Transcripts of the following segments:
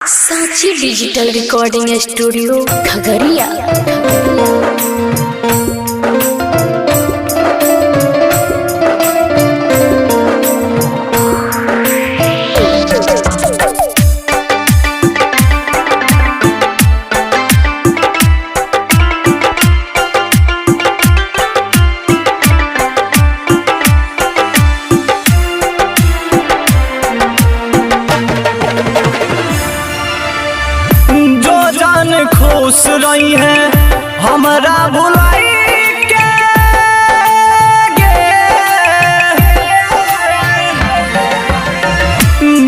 Sanchi digital recording studio Khagaria. जो जान खुश रही है हमरा भुलाई के गे।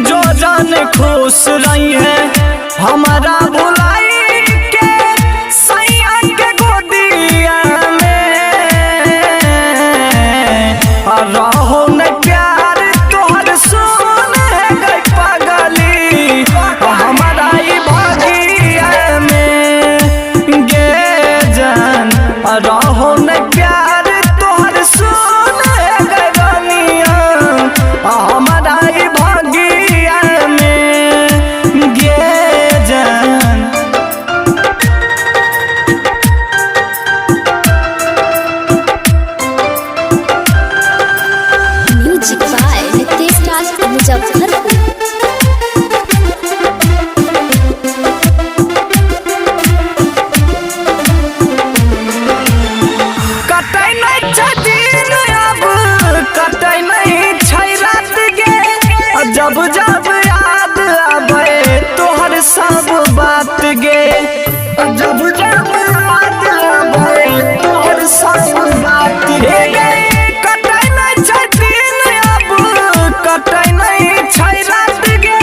जो जान खुश रही है हमरा भुलाई के सैया के गोदिया में आ रहो न प्यार तोहर सुन गई पगली हमारा ई भगिया में गे जान आ रहो न प्यार तोहर सुन गई रानिया हमारा ई भगिया में गे जान। Music by Nitesh Raj Muzaffarpur. कटै नहि छै दिन अब, कटै नहि छै रात गे। आ जब जब याद आबै तोहर सब बात गे। आ जब जब याद आबै तोहर सब बात गे। कटै नहि छै दिन अब, कटै नहि छै रात गे।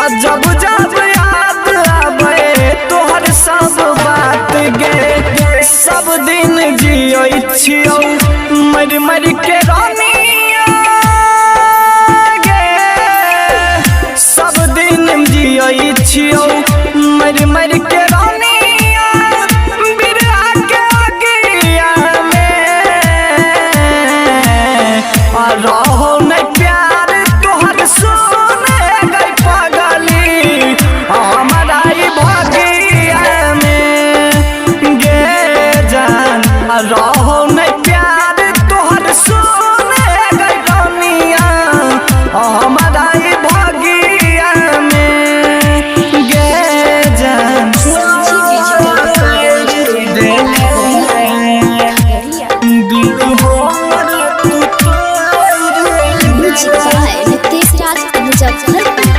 आ जब जब याद आबै तोहर सब बात गे। सब दिन जियै छियौ मरि मरि के रानिया गे। सब दिन जियै छियौ मरि मरि के रानिया बिरहा के अगिया में। आ रहो न प्यार तोहर सुन गई पगली हमारा ई भगिया में गे जान। आ रहो न प्यार तोहर सुन गई रानिया हमारा ई भगिया में गे जान। Sanchi digital recording studio Khagaria. Music by Nitesh Raj Muzaffarpur.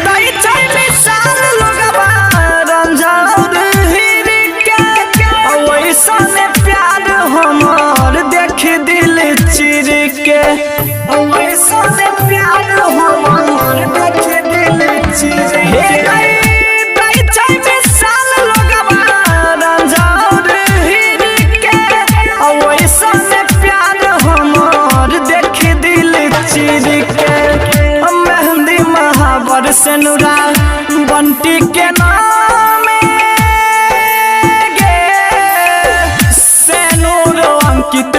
दै छै विशाल लोगबा रंझाउर हीर के, आ ओइसन प्यार हमर देख दिल चीर के। आ ओइसन प्यार हमर देख दिल चीर के। दै छै विशाल लोगबा रंझाउर हीर के, आ ओइसन प्यार हमर देख दिल चीर के। मेहंदी महावर सेनुरा बंटी के नाम गे। सेनुर अंकित